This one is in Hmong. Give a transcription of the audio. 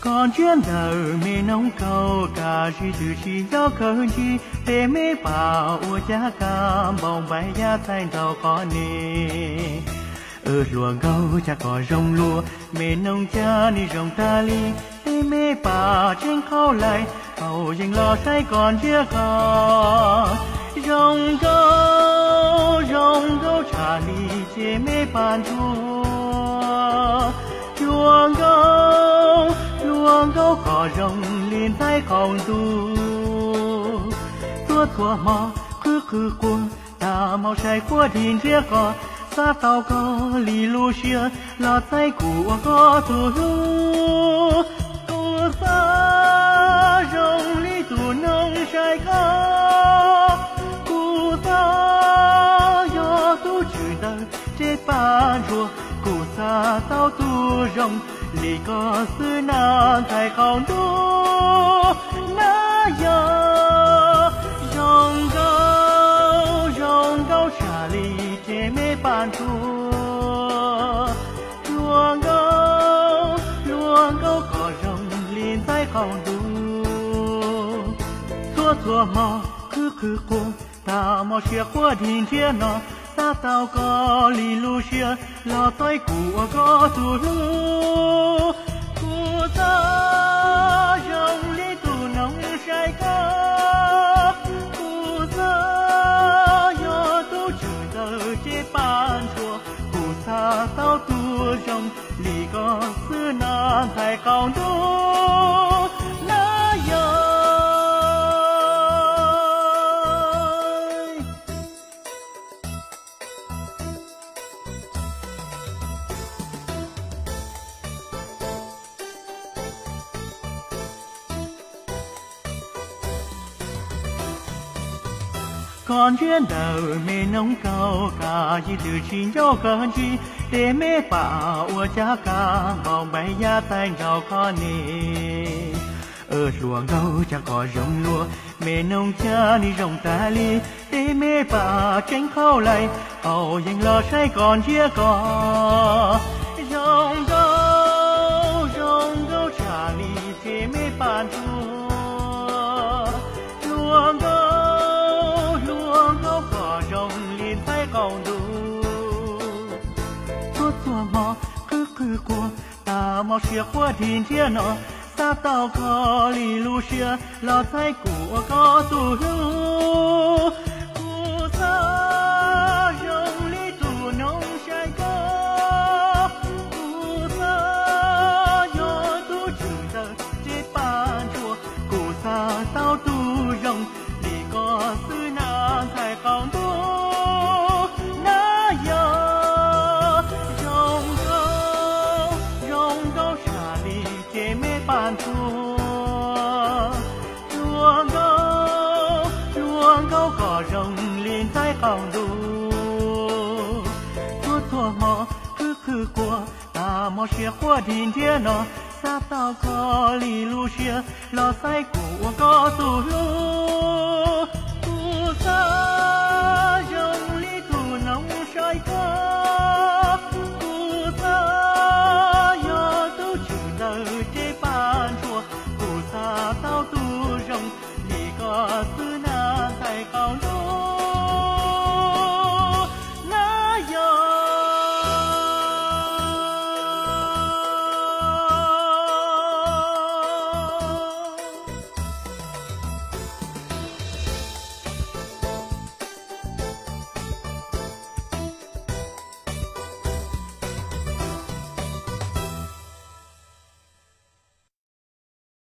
Koj ntsiab ntawm me noog kaus, kaj zib twb tsis nco kawg ntsib, tej me pam ua cas kaj npaum npaim yaj txaij nraug qhov niag. Hluas nkauj cas koj zoo luag, me noog cas nim zoo tag li, tej me pam tseem qhau lais, haus yees los saib koj ntsiab ko. Zoo nkauj, zoo nkauj tshaj li ces me pam ntsuag. Hluas nkauj, hluas nkauj koj zoo li ntxaij qaum ntuj. Txhua txhua hmo qhwv qhwv quas, tag hmo saib quas dhi ntsiab ko, xav tau koj li lub siab, los txais kuv ua koj tus hlub. Kuv xav zoo li tus noog saib koj, kuv xav yog tub tswm ntawm tsev paj ntsuag, kuv xav tau tus zoo li koj xwb na ntxhais qaum ntuj na yog. Zoo nkauj, zoo nkauj tshaj li ces me paj ntsuag. Hluas nkauj, hluas nkauj koj zoo li ntxaij qaum ntuj. Txhua txhua hmo qhwv qhwv quas, tag hmo siav quas dhi ntsiab no, xav tau koj li lub siab, los txais kuv ua koj tus hlub. Kuv xav zoo li tus noog saib koj, kuv xav yog tub tswm ntawm tsev paj ntsuag, kuv xav tau tus zoo li koj xwb na ntxhais qaum ntuj na yog. Koj ntsiab ntawm me noog kaus, kaj zib twb tsis nco kawg ntsib, tej me pam ua cas kaj npaum npaim yaj txaij nraug qhov niag. Hluas nkauj cas koj zoo luag, me noog cas nim zoo tag li, tej me pam tseem qhau lais, haus yees los saib koj ntsiab ko. Zoo nkauj, zoo nkauj tshaj li ces me paj ntsuag. Hluas nkauj, hluas nkauj koj zoo li ntxhais qaum ntuj. Txhua txhua hmo qhwv qhwv quas, tag hmo siav quas dhi ntsiab no, xav tau koj li lub siab, los txais kuv ua koj tus hlub. Kuv xav zoo li tus noog saib koj, kuv xav yog tub tswm ntawm tsev paj ntsuag, kuv xav tau tus zoo li koj xwb na ntxhais qaum ntuj na yog. Zoo nkauj, zoo nkauj tshaj li ces me paj ntsuag. Hluas nkauj, hluas nkauj koj zoo li ntxhais qaum ntuj. Txhua txhua hmo qhwv qhwv quas, tag hmo siav quas dhi ntsiab no, xav tau koj li lub siab, los txais kuv ua koj tus hlub. Kuv xav zoo li tus noog saib koj, kuv xav yog tub tswm ntawm tsev paj ntsuag, kuv xav tau tus zoo li koj xwb